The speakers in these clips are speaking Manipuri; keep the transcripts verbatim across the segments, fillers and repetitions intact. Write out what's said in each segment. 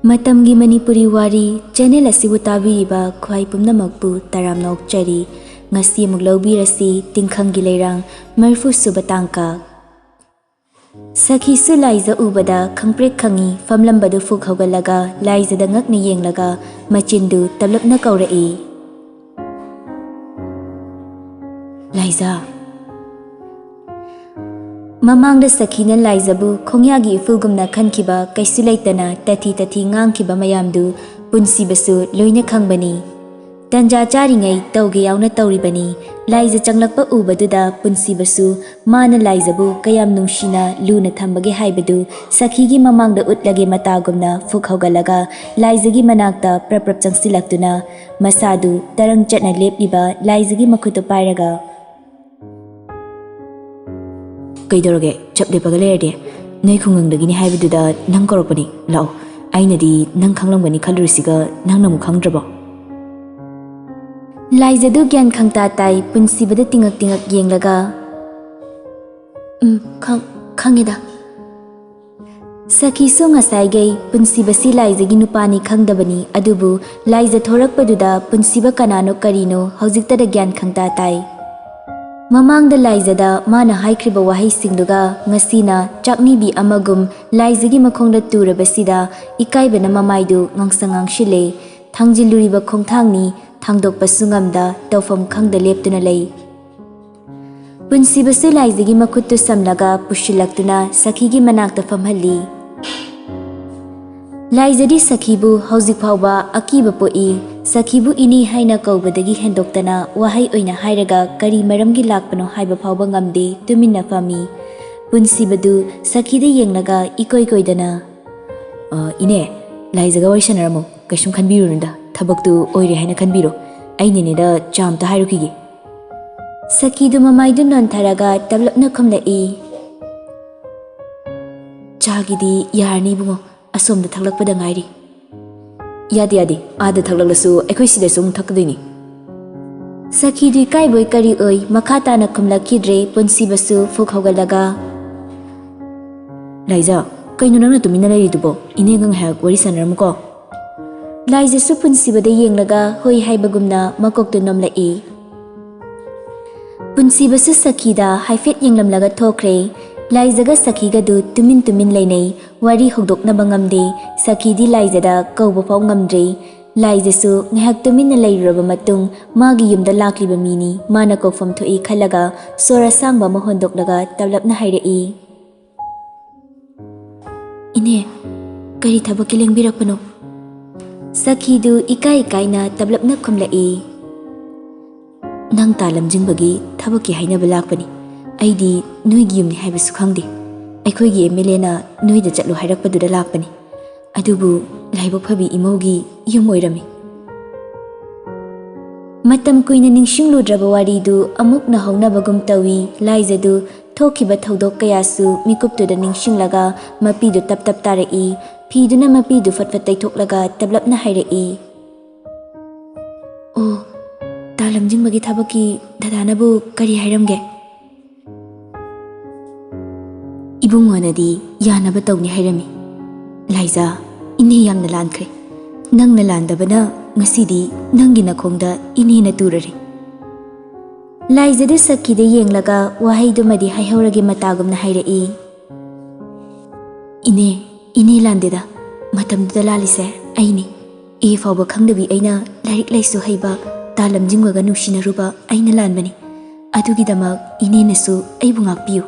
ꯃꯇꯝꯒꯤ ꯃꯅꯤꯄꯨꯔꯤ ꯋꯥꯔꯤ ꯆꯦꯅꯦꯜ ꯑꯁꯤꯕꯨ ꯇꯥꯕꯤꯔꯤꯕ ꯈ꯭ꯋꯥꯏ ꯄꯨꯝꯅꯃꯛꯄꯨ ꯇꯔꯥꯝꯅ ꯑꯣꯛꯆꯔꯤ꯫ ꯉꯁꯤ ꯑꯃꯨꯛ ꯂꯧꯕꯤꯔꯁꯤ ꯇꯤꯡꯈꯪꯒꯤ ꯂꯩꯔꯥꯡ ꯃꯔꯤꯐꯨ ꯁꯨꯕ ꯇꯥꯡꯀꯛ꯫ ꯁꯈꯤꯁꯨ ꯂꯥꯏꯖ ꯎꯕꯗ ꯈꯪꯄ꯭ꯔꯦꯛ ꯈꯪꯉꯤ꯫ ꯐꯝꯂꯝꯕꯗꯨ ꯐꯨꯛ ꯍꯧꯒꯠꯂꯒ ꯂꯥꯏꯖꯗ ꯉꯛꯅ ꯌꯦꯡꯂꯒ ꯃꯆꯤꯟꯗꯨ ꯇꯞꯂꯞꯅ ꯀꯧꯔꯛꯏ, "ꯂꯥꯏꯖ!" ꯃꯃꯥꯡꯗ ꯁꯈꯤꯅ ꯂꯥꯏꯖꯕꯨ ꯈꯣꯡꯌꯥꯒꯤ ꯏꯐꯨꯜꯒꯨꯝꯅ ꯈꯟꯈꯤꯕ ꯀꯩꯁꯨ ꯂꯩꯇꯅ ꯇꯊꯤ ꯇꯊꯤ ꯉꯥꯡꯈꯤꯕ ꯃꯌꯥꯝꯗꯨ ꯄꯨꯟꯁꯤꯕꯁꯨ ꯂꯣꯏꯅ ꯈꯪꯕꯅꯤ꯫ ꯇꯟꯖꯥ ꯆꯥꯔꯤꯉꯩ ꯇꯧꯒꯦ ꯌꯥꯎꯅ ꯇꯧꯔꯤꯕꯅꯤ꯫ ꯂꯥꯏꯖ ꯆꯪꯂꯛꯄ ꯎꯕꯗꯨꯗ ꯄꯨꯟꯁꯤꯕꯁꯨ ꯃꯥꯅ ꯂꯥꯏꯖꯕꯨ ꯀꯌꯥꯝ ꯅꯨꯡꯁꯤꯅ ꯂꯨꯅ ꯊꯝꯕꯒꯦ ꯍꯥꯏꯕꯗꯨ ꯁꯈꯤꯒꯤ ꯃꯃꯥꯡꯗ ꯎꯠꯂꯒꯦ ꯃꯇꯥꯒꯨꯝꯅ ꯐꯨꯛ ꯍꯧꯒꯠꯂꯒ ꯂꯥꯏꯖꯒꯤ ꯃꯅꯥꯛꯇ ꯄ꯭ꯔꯞ ꯄ꯭ꯔꯞ ꯆꯪꯁꯤꯜꯂꯛꯇꯨꯅ ꯃꯁꯥꯗꯨ ꯇꯔꯪ ꯆꯠꯅ ꯂꯦꯞꯂꯤꯕ ꯂꯥꯏꯖꯒꯤ ꯃꯈꯨꯠꯇꯨ ꯄꯥꯏꯔꯒ, "ꯀꯩꯗꯧꯔꯒꯦ? ꯆꯞ ꯂꯦꯞꯄꯒ ꯂꯩꯔꯗꯤ? ꯅꯣꯏ ꯈꯨꯡꯒꯪꯗꯒꯤꯅꯤ ꯍꯥꯏꯕꯗꯨꯗ ꯅꯪ ꯀꯧꯔꯛꯄꯅꯤ꯫ ꯂꯥꯛꯑꯣ, ꯑꯩꯅꯗꯤ ꯅꯪ ꯈꯪꯂꯝꯒꯅꯤ ꯈꯜꯂꯨꯔꯤꯁꯤꯒ ꯅꯪꯅ ꯑꯃꯨꯛ ꯈꯪꯗ꯭ꯔꯕꯣ?" ꯂꯥꯏꯖꯗꯨ ꯒ꯭ꯌꯥꯟ ꯈꯪꯇꯥ ꯇꯥꯏ꯫ ꯄꯨꯟꯁꯤꯕꯗ ꯇꯤꯡꯉꯛ ꯇꯤꯡꯉꯛ ꯌꯦꯡꯂꯒ, "ꯎꯝ, ꯈꯪ-, ꯈꯪꯉꯦꯗ꯫" ꯁꯈꯤꯁꯨ ꯉꯁꯥꯏꯒꯩ ꯄꯨꯟꯁꯤꯕꯁꯤ ꯂꯥꯏꯖꯒꯤ ꯅꯨꯄꯥꯅꯤ ꯈꯪꯗꯕꯅꯤ, ꯑꯗꯨꯕꯨ ꯂꯥꯏꯖ ꯊꯣꯔꯛꯄꯗꯨꯗ ꯄꯨꯟꯁꯤꯕ ꯀꯅꯥꯅꯣ ꯀꯔꯤꯅꯣ ꯍꯧꯖꯤꯛꯇꯗ ꯒ꯭ꯌꯥꯟ ꯈꯪꯇꯥ ꯇꯥꯏ꯫ ꯃꯃꯥꯡꯗ ꯂꯥꯏꯖꯗ ꯃꯥꯅ ꯍꯥꯏꯈ꯭ꯔꯤꯕ ꯋꯥꯍꯩꯁꯤꯡꯗꯨꯒ ꯉꯁꯤꯅ ꯆꯥꯛꯅꯤꯕꯤ ꯑꯃꯒꯨꯝ ꯂꯥꯏꯖꯒꯤ ꯃꯈꯣꯡꯗ ꯇꯨꯔꯕꯁꯤꯗ ꯏꯀꯥꯏꯕꯅ ꯃꯃꯥꯏꯗꯨ ꯉꯥꯡꯁꯪ ꯉꯥꯡꯁꯤꯜꯂꯦ꯫ ꯊꯥꯡꯖꯤꯜꯂꯨꯔꯤꯕ ꯈꯣꯡꯊꯥꯡꯅꯤ, ꯊꯥꯡꯗꯣꯛꯄꯁꯨ ꯉꯝꯗ ꯇꯧꯐꯝ ꯈꯪꯗ ꯂꯦꯞꯇꯨꯅ ꯂꯩ꯫ ꯄꯨꯟꯁꯤꯕꯁꯨ ꯂꯥꯏꯖꯒꯤ ꯃꯈꯨꯠꯇꯨ ꯁꯝꯂꯒ ꯄꯨꯁꯤꯜꯂꯛꯇꯨꯅ ꯁꯈꯤꯒꯤ ꯃꯅꯥꯛꯇ ꯐꯝꯍꯜꯂꯤ꯫ ꯂꯥꯏꯖꯗꯤ ꯁꯈꯤꯕꯨ ꯍꯧꯖꯤꯛ ꯐꯥꯎꯕ ꯑꯀꯤꯕ ꯄꯣꯛꯏ꯫ ꯁꯈꯤꯕꯨ ꯏꯅꯦ ꯍꯥꯏꯅ ꯀꯧꯕꯗꯒꯤ ꯍꯦꯟꯗꯣꯛꯇꯅ ꯋꯥꯍꯩ ꯑꯣꯏꯅ ꯍꯥꯏꯔꯒ ꯀꯔꯤ ꯃꯔꯝꯒꯤ ꯂꯥꯛꯄꯅꯣ ꯍꯥꯏꯕ ꯐꯥꯎꯕ ꯉꯝꯗꯦ, ꯇꯨꯃꯤꯟꯅ ꯐꯝꯃꯤ꯫ ꯄꯨꯟꯁꯤꯕꯗꯨ ꯁꯈꯤꯗ ꯌꯦꯡꯂꯒ ꯏꯀꯣꯏ ꯀꯣꯏꯗꯅ, "ꯑ, ꯏꯅꯦ, ꯂꯥꯏꯖꯒ ꯋꯥꯔꯤ ꯁꯥꯟꯅꯔꯝꯃꯣ, ꯀꯩꯁꯨꯝ ꯈꯟꯕꯤꯔꯨꯅꯨꯗ, ꯊꯕꯛꯇꯨ ꯑꯣꯏꯔꯦ ꯍꯥꯏꯅ ꯈꯟꯕꯤꯔꯣ꯫ ꯑꯩ ꯅꯦꯅꯦꯗ ꯆꯥ ꯑꯝꯇ ꯍꯥꯏꯔꯨꯈꯤꯒꯦ꯫" ꯁꯈꯤꯗꯨ ꯃꯃꯥꯏꯗꯨ ꯅꯣꯟꯊꯔꯒ ꯇꯞꯂꯞꯅ ꯈꯨꯝꯂꯛꯏ, "ꯆꯥꯒꯤꯗꯤ ꯌꯥꯔꯅꯤ ꯏꯕꯨꯡꯉꯣ, ꯑꯁꯣꯝꯗ ꯊꯛꯂꯛꯄꯗ ꯉꯥꯏꯔꯤ꯫" "ꯌꯥꯗꯦ, ꯌꯥꯗꯦ, ꯑꯥꯗ ꯊꯛꯂꯛꯂꯁꯨ ꯑꯩꯈꯣꯏ ꯁꯤꯗꯁꯨ ꯑꯃꯨꯛ ꯊꯛꯀꯗꯣꯏꯅꯤ꯫" ꯁꯈꯤꯗꯨ ꯏꯀꯥꯏꯕꯣꯏ ꯀꯔꯤ ꯑꯣꯏ ꯃꯈꯥ ꯇꯥꯅ ꯈꯨꯝꯂꯛꯈꯤꯗ꯭ꯔꯦ꯫ ꯄꯨꯟꯁꯤꯕꯁꯨ ꯐꯨꯛ ꯍꯧꯒꯠꯂꯒ, "ꯂꯥꯏꯖ, ꯀꯩꯅꯣ ꯅꯪꯅ ꯇꯨꯃꯤꯟꯅ ꯂꯩꯔꯤꯗꯨꯕꯣ? ꯏꯅꯦꯒ ꯉꯥꯏꯍꯥꯛ ꯋꯥꯔꯤ ꯁꯥꯟꯅꯔꯝꯃꯨꯀꯣ꯫ ꯂꯥꯏꯖꯁꯨ ꯄꯨꯟꯁꯤꯕꯗ ꯌꯦꯡꯂꯒ ꯍꯣꯏ ꯍꯥꯏꯕꯒꯨꯝꯅ ꯃꯀꯣꯛꯇꯨ ꯅꯣꯝꯂꯛꯏ꯫ ꯄꯨꯟꯁꯤꯕꯁꯨ ꯁꯈꯤꯗ ꯍꯥꯏꯐꯦꯠ ꯌꯦꯡꯂꯝꯂꯒ ꯊꯣꯛꯈ꯭ꯔꯦ꯫ ꯂꯥꯏꯖꯒ ꯁꯈꯤꯒꯗꯨ ꯇꯨꯃꯤꯟ ꯇꯨꯃꯤꯟ ꯂꯩꯅꯩ꯫ ꯋꯥꯔꯤ ꯍꯧꯗꯣꯛꯅꯕ ꯉꯝꯗꯦ꯫ ꯁꯈꯤꯗꯤ ꯂꯥꯏꯖꯗ ꯀꯧꯕ ꯐꯥꯎ ꯉꯝꯗ꯭ꯔꯦ꯫ ꯂꯥꯏꯖꯁꯨ ꯉꯥꯏꯍꯥꯛ ꯇꯨꯃꯤꯟꯅ ꯂꯩꯔꯨꯔꯕ ꯃꯇꯨꯡ ꯃꯥꯒꯤ ꯌꯨꯝꯗ ꯂꯥꯛꯂꯤꯕ ꯃꯤꯅꯤ, ꯃꯥꯅ ꯀꯧꯐꯝ ꯊꯣꯛꯏ ꯈꯜꯂꯒ ꯁꯣꯔ ꯑꯁꯥꯡꯕ ꯑꯃ ꯍꯣꯟꯗꯣꯛꯂꯒ ꯇꯞꯂꯞꯅ ꯍꯥꯏꯔꯛꯏ꯫ "ꯏꯅꯦ, ꯀꯔꯤ ꯊꯕꯛꯀꯤ ꯂꯦꯡꯕꯤꯔꯛꯄꯅꯣ?" ꯁꯈꯤꯗꯨ ꯏꯀꯥꯏ ꯏꯀꯥꯏꯅ ꯇꯞꯂꯞꯅ ꯈꯨꯝꯂꯛꯏ꯫ "ꯅꯪ ꯇꯥ ꯂꯝꯖꯤꯡꯕꯒꯤ ꯊꯕꯛꯀꯤ ꯍꯥꯏꯅꯕ ꯂꯥꯛꯄꯅꯤ꯫ ꯑꯩꯗꯤ ꯅꯣꯏꯒꯤ ꯌꯨꯝꯅꯤ ꯍꯥꯏꯕꯁꯨ ꯈꯪꯗꯦ꯫ ꯑꯩꯈꯣꯏꯒꯤ ꯑꯦꯝ ꯑꯦꯜ ꯑꯦꯅ ꯅꯣꯏꯗ ꯆꯠꯂꯨ ꯍꯥꯏꯔꯛꯄꯗꯨꯗ ꯂꯥꯛꯄꯅꯤ꯫ ꯑꯗꯨꯕꯨ ꯂꯥꯏꯕꯛ ꯐꯕꯤ ꯏꯃꯧꯒꯤ ꯌꯨꯝ ꯑꯣꯏꯔꯝꯃꯤ꯫" ꯃꯇꯝ ꯀꯨꯏꯅ ꯅꯤꯡꯁꯤꯡꯂꯨꯗ꯭ꯔꯕ ꯋꯥꯔꯤꯗꯨ ꯑꯃꯨꯛ ꯅꯧꯍꯧꯅꯕꯒꯨꯝ ꯇꯧꯏ꯫ ꯂꯥꯏꯖꯗꯨ ꯊꯣꯛꯈꯤꯕ ꯊꯧꯗꯣꯛ ꯀꯌꯥꯁꯨ ꯃꯤꯀꯨꯞꯇꯨꯗ ꯅꯤꯡꯁꯤꯡꯂꯒ ꯃꯄꯤꯗꯨ ꯇꯞ ꯇꯞ ꯇꯥꯔꯛꯏ꯫ ꯐꯤꯗꯨꯅ ꯃꯄꯤꯗꯨ ꯐꯠ ꯐꯠ ꯇꯩꯊꯣꯛꯂꯒ ꯇꯞꯂꯞꯅ ꯍꯥꯏꯔꯛꯏ꯫ "ꯑꯣ, ꯇꯥ ꯂꯝꯖꯤꯡꯕꯒꯤ ꯊꯕꯛꯀꯤ ꯗꯗꯥꯅꯕꯨ ꯀꯔꯤ ꯍꯥꯏꯔꯝꯒꯦ?" "ꯏꯕꯨꯡꯉꯣꯅꯗꯤ ꯌꯥꯅꯕ ꯇꯧꯅꯤ ꯍꯥꯏꯔꯝꯃꯤ꯫ ꯂꯥꯏꯖꯥ, ꯏꯅꯦ ꯌꯥꯝꯅ ꯂꯥꯟꯈ꯭ꯔꯦ꯫ ꯅꯪꯅ ꯂꯥꯟꯗꯕꯅ ꯉꯁꯤꯗꯤ ꯅꯪꯒꯤ ꯅꯈꯣꯡꯗ ꯏꯅꯦꯅ ꯇꯨꯔꯔꯦ꯫" ꯂꯥꯏꯖꯗꯨ ꯁꯈꯤꯗ ꯌꯦꯡꯂꯒ ꯋꯥꯍꯩꯗꯨꯃꯗꯤ ꯍꯥꯏꯍꯧꯔꯒꯦ ꯃꯇꯥꯒꯨꯝꯅ ꯍꯥꯏꯔꯛꯏ꯫ "ꯏꯅꯦ, ꯏꯅꯦ ꯂꯥꯟꯗꯦꯗ꯫ ꯃꯇꯝꯗꯨꯗ ꯂꯥꯜꯂꯤꯁꯦ ꯑꯩꯅꯤ꯫ ꯑꯦ ꯐꯥꯎꯕ ꯈꯪꯗꯕꯤ ꯑꯩꯅ ꯂꯥꯏꯔꯤꯛ ꯂꯥꯏꯁꯨ ꯍꯩꯕ ꯇꯥ ꯂꯝꯖꯤꯡꯕꯒ ꯅꯨꯡꯁꯤꯅꯔꯨꯕ ꯑꯩꯅ ꯂꯥꯟꯕꯅꯤ꯫ ꯑꯗꯨꯒꯤꯗꯃꯛ ꯏꯅꯦꯅꯁꯨ ꯑꯩꯕꯨ ꯉꯥꯛꯄꯤꯌꯨ꯫"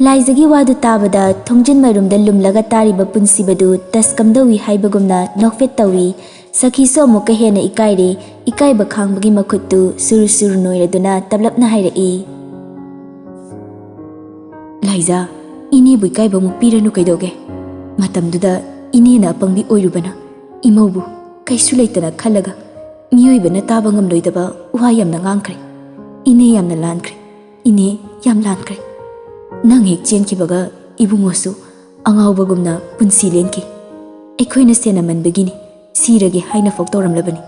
ꯂꯥꯏꯖꯒꯤ ꯋꯥꯗꯨ ꯇꯥꯕꯗ ꯊꯣꯡꯖꯤꯟ ꯃꯔꯨꯝꯗ ꯂꯨꯝꯂꯒ ꯇꯥꯔꯤꯕ ꯄꯨꯟꯁꯤꯕꯗꯨ ꯇꯁ ꯀꯝꯗꯧꯏ ꯍꯥꯏꯕꯒꯨꯝꯅ ꯅꯣꯛꯐꯦꯠ ꯇꯧꯏ꯫ ꯁꯈꯤꯁꯨ ꯑꯃꯨꯛꯀ ꯍꯦꯟꯅ ꯏꯀꯥꯏꯔꯦ꯫ ꯏꯀꯥꯏꯕ ꯈꯥꯡꯕꯒꯤ ꯃꯈꯨꯠꯇꯨ ꯁꯨꯔꯨ ꯁꯨꯔꯨ ꯅꯣꯏꯔꯗꯨꯅ ꯇꯞꯂꯞꯅ ꯍꯥꯏꯔꯛꯏ꯫ "ꯂꯥꯏꯖꯥ, ꯏꯅꯦꯕꯨ ꯏꯀꯥꯏꯕ ꯑꯃꯨꯛ ꯄꯤꯔꯅꯨ ꯀꯩꯗꯧꯒꯦ? ꯃꯇꯝꯗꯨꯗ ꯏꯅꯦꯅ ꯑꯄꯪꯕꯤ ꯑꯣꯏꯔꯨꯕꯅ ꯏꯃꯧꯕꯨ ꯀꯩꯁꯨ ꯂꯩꯇꯅ ꯈꯜꯂꯒ ꯃꯤꯑꯣꯏꯕꯅ ꯇꯥꯕ ꯉꯝꯂꯣꯏꯗꯕ ꯋꯥ ꯌꯥꯝꯅ ꯉꯥꯡꯈ꯭ꯔꯦ꯫ ꯏꯅꯦ ꯌꯥꯝꯅ ꯂꯥꯟꯈ꯭ꯔꯦ꯫ ꯏꯅꯦ ꯌꯥꯝ ꯂꯥꯟꯈ꯭ꯔꯦ꯫ ꯅꯪ ꯍꯦꯛ ꯆꯦꯟꯈꯤꯕꯒ ꯏꯕꯨꯡꯉꯣꯁꯨ ꯑꯉꯥꯎꯕꯒꯨꯝꯅ ꯄꯨꯟꯁꯤ ꯂꯦꯟꯈꯤ꯫ ꯑꯩꯈꯣꯏꯅ ꯁꯦꯟꯅꯃꯟꯕꯒꯤꯅꯤ, ꯁꯤꯔꯒꯦ ꯍꯥꯏꯅ ꯐꯥꯎ ꯇꯧꯔꯝꯂꯕꯅꯤ꯫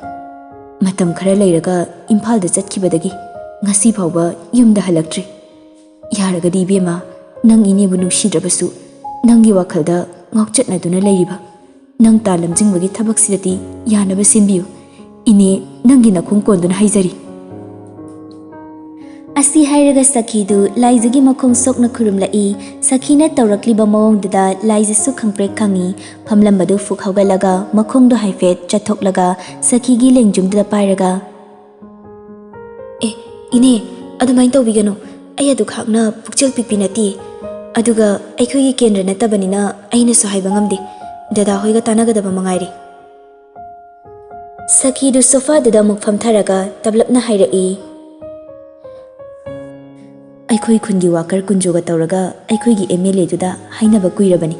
ꯃꯇꯝ ꯈꯔ ꯂꯩꯔꯒ ꯏꯝꯐꯥꯜꯗ ꯆꯠꯈꯤꯕꯗꯒꯤ ꯉꯁꯤ ꯐꯥꯎꯕ ꯌꯨꯝꯗ ꯍꯜꯂꯛꯇ꯭ꯔꯤ꯫ ꯌꯥꯔꯒꯗꯤ ꯏꯕꯦꯝꯃ, ꯅꯪ ꯏꯅꯦꯕꯨ ꯅꯨꯡꯁꯤꯗ꯭ꯔꯕꯁꯨ, ꯅꯪꯒꯤ ꯋꯥꯈꯜꯗ ꯉꯥꯎꯆꯠꯅꯗꯨꯅ ꯂꯩꯔꯤꯕ ꯅꯪ ꯇꯥ ꯂꯝꯖꯤꯡꯕꯒꯤ ꯊꯕꯛꯁꯤꯗꯗꯤ ꯌꯥꯅꯕ ꯁꯦꯝꯕꯤꯌꯨ꯫ ꯏꯅꯦ, ꯅꯪꯒꯤ ꯅꯈꯣꯡ ꯀꯣꯟꯗꯨꯅ ꯍꯥꯏꯖꯔꯤ꯫ ꯑꯁꯤ ꯍꯥꯏꯔꯒ ꯁꯈꯤꯗꯨ ꯂꯥꯏꯖꯒꯤ ꯃꯈꯣꯡ ꯁꯣꯛꯅ ꯈꯨꯔꯨꯝꯂꯛꯏ꯫ ꯁꯈꯤꯅ ꯇꯧꯔꯛꯂꯤꯕ ꯃꯑꯣꯡꯗꯨꯗ ꯂꯥꯏꯖꯁꯨ ꯈꯪꯄ꯭ꯔꯦꯛ ꯈꯪꯏ꯫ ꯐꯝꯂꯝꯕꯗꯨ ꯐꯨꯛ ꯍꯧꯒꯠꯂꯒ ꯃꯈꯣꯡꯗꯣ ꯍꯥꯏꯐꯦꯠ ꯆꯠꯊꯣꯛꯂꯒ ꯁꯈꯤꯒꯤ ꯂꯦꯡꯖꯨꯝꯗꯨꯗ ꯄꯥꯏꯔꯒ, "ꯑꯦ, ꯏꯅꯦ, ꯑꯗꯨꯃꯥꯏꯅ ꯇꯧꯕꯤꯒꯅꯨ꯫ ꯑꯩ ꯑꯗꯨꯈꯛꯅ ꯄꯨꯛꯆꯦꯜ ꯄꯤꯛꯄꯤ ꯅꯠꯇꯦ꯫ ꯑꯗꯨꯒ ꯑꯩꯈꯣꯏꯒꯤ ꯀꯦꯟꯗ꯭ꯔ ꯅꯠꯇꯕꯅꯤꯅ ꯑꯩꯅꯁꯨ ꯍꯥꯏꯕ ꯉꯝꯗꯦ꯫ ꯗꯗꯥ ꯍꯣꯏꯒ ꯇꯥꯟꯅꯒꯗꯕ ꯃꯉꯥꯏꯔꯦ꯫" ꯁꯈꯤꯗꯨ ꯁꯣꯐꯥꯗꯨꯗ ꯑꯃꯨꯛ ꯐꯝꯊꯔꯒ ꯇꯞꯂꯞꯅ ꯍꯥꯏꯔꯛꯏ, "ꯑꯩꯈꯣꯏ ꯈꯨꯟꯒꯤ ꯋꯥꯀꯔ ꯀꯨꯟꯖꯣꯒ ꯇꯧꯔꯒ ꯑꯩꯈꯣꯏꯒꯤ ꯑꯦꯝ ꯑꯦꯜ ꯑꯦꯗꯨꯗ ꯍꯥꯏꯅꯕ ꯀꯨꯏꯔꯕꯅꯤ꯫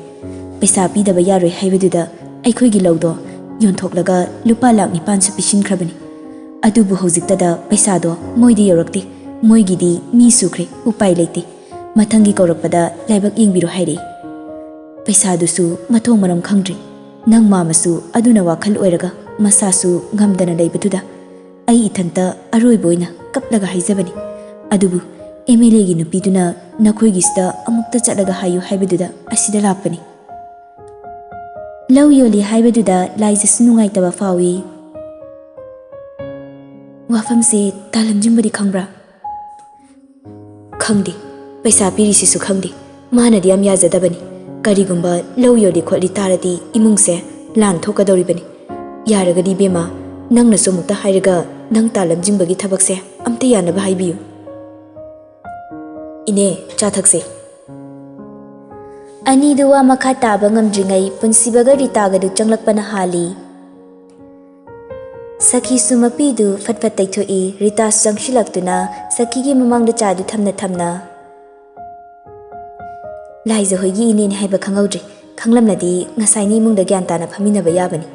ꯄꯩꯁꯥ ꯄꯤꯗꯕ ꯌꯥꯔꯣꯏ ꯍꯥꯏꯕꯗꯨꯗ ꯑꯩꯈꯣꯏꯒꯤ ꯂꯧꯗꯣ ꯌꯣꯟꯊꯣꯛꯂꯒ ꯂꯨꯄꯥ ꯂꯥꯈ ꯅꯤꯄꯥꯟꯁꯨ ꯄꯤꯁꯤꯟꯈ꯭ꯔꯕꯅꯤ꯫ ꯑꯗꯨꯕꯨ ꯍꯧꯖꯤꯛꯇꯗ ꯄꯩꯁꯥꯗꯣ ꯃꯣꯏꯗ ꯌꯧꯔꯛꯇꯦ꯫ ꯃꯣꯏꯒꯤꯗꯤ ꯃꯤ ꯁꯨꯈ꯭ꯔꯦ, ꯎꯄꯥꯏ ꯂꯩꯇꯦ꯫ ꯃꯊꯪꯒꯤ ꯀꯧꯔꯛꯄꯗ ꯂꯥꯏꯕꯛ ꯌꯦꯡꯕꯤꯔꯣ" ꯍꯥꯏꯔꯛꯏ꯫ ꯄꯩꯁꯥꯗꯨꯁꯨ ꯃꯊꯣꯡ ꯃꯔꯝ ꯈꯪꯗ꯭ꯔꯦ꯫ ꯅꯪ ꯃꯥꯃꯁꯨ ꯑꯗꯨꯅ ꯋꯥꯈꯜ ꯑꯣꯏꯔꯒ ꯃꯁꯥꯁꯨ ꯉꯝꯗꯅ ꯂꯩꯕꯗꯨꯗ ꯑꯩ ꯏꯊꯟꯇ ꯑꯔꯣꯏꯕ ꯑꯣꯏꯅ ꯀꯞꯂꯒ ꯍꯥꯏꯖꯕꯅꯤ꯫ ꯑꯗꯨꯕꯨ ꯑꯦꯝ ꯑꯦꯜ ꯑꯦꯒꯤ ꯅꯨꯄꯤꯗꯨꯅ ꯅꯈꯣꯏꯒꯤꯁꯤꯗ ꯑꯃꯨꯛꯇ ꯆꯠꯂꯒ ꯍꯥꯏꯌꯨ ꯍꯥꯏꯕꯗꯨꯗ ꯑꯁꯤꯗ ꯂꯥꯛꯄꯅꯤ꯫ ꯂꯧ ꯌꯣꯜꯂꯤ ꯍꯥꯏꯕꯗꯨꯗ ꯂꯥꯏꯖꯁꯨ ꯅꯨꯡꯉꯥꯏꯇꯕ ꯐꯥꯎꯏ꯫ ꯋꯥꯐꯝꯁꯦ ꯇꯥ ꯂꯝꯖꯤꯡꯕꯗꯤ ꯈꯪꯕ꯭ꯔꯥ? ꯈꯪꯗꯦ꯫ ꯄꯩꯁꯥ ꯄꯤꯔꯤꯁꯤꯁꯨ ꯈꯪꯗꯦ꯫ ꯃꯥꯅꯗꯤ ꯌꯥꯝ ꯌꯥꯖꯗꯕꯅꯤ꯫ ꯀꯔꯤꯒꯨꯝꯕ ꯂꯧ ꯌꯣꯜꯂꯤ ꯈꯣꯠꯂꯤ ꯇꯥꯔꯗꯤ ꯏꯃꯨꯡꯁꯦ ꯂꯥꯟ ꯊꯣꯛꯀꯗꯧꯔꯤꯕꯅꯤ꯫ ꯌꯥꯔꯒꯗꯤ ꯏꯕꯦꯝꯃ, ꯅꯪꯅꯁꯨ ꯑꯃꯨꯛꯇ ꯍꯥꯏꯔꯒ ꯅꯪ ꯇꯥ ꯂꯝꯖꯤꯡꯕꯒꯤ ꯊꯕꯛꯁꯦ ꯑꯝꯇ ꯌꯥꯅꯕ ꯍꯥꯏꯕꯤꯌꯨ꯫ ꯏꯅꯦ, ꯆꯥ ꯊꯛꯁꯦ꯫ ꯑꯅꯤꯗꯨ ꯋꯥ ꯃꯈꯥ ꯇꯥꯕ ꯉꯝꯗ꯭ꯔꯤꯉꯩ ꯄꯨꯟꯁꯤꯕꯒ ꯔꯤꯇꯥꯒꯗꯨ ꯆꯪꯂꯛꯄꯅ ꯍꯥꯜꯂꯤ꯫ ꯁꯈꯤꯁꯨ ꯃꯄꯤꯗꯨ ꯐꯠ ꯐꯠ ꯇꯩꯊꯣꯛꯏ꯫ ꯔꯤꯇꯥꯁꯨ ꯆꯪꯁꯤꯜꯂꯛꯇꯨꯅ ꯁꯈꯤꯒꯤ ꯃꯃꯥꯡꯗ ꯆꯥꯗꯨ ꯊꯝꯅ ꯊꯝꯅ, "ꯂꯥꯏꯖ ꯍꯣꯏꯒꯤ ꯏꯅꯦꯅꯤ ꯍꯥꯏꯕ ꯈꯪꯍꯧꯗ꯭ꯔꯦ꯫ ꯈꯪꯂꯝꯂꯗꯤ ꯉꯁꯥꯏꯅ ꯏꯃꯨꯡꯗ ꯒ꯭ꯌꯥꯟ ꯇꯥꯅ ꯐꯝꯃꯤꯟꯅꯕ ꯌꯥꯕꯅꯤ꯫"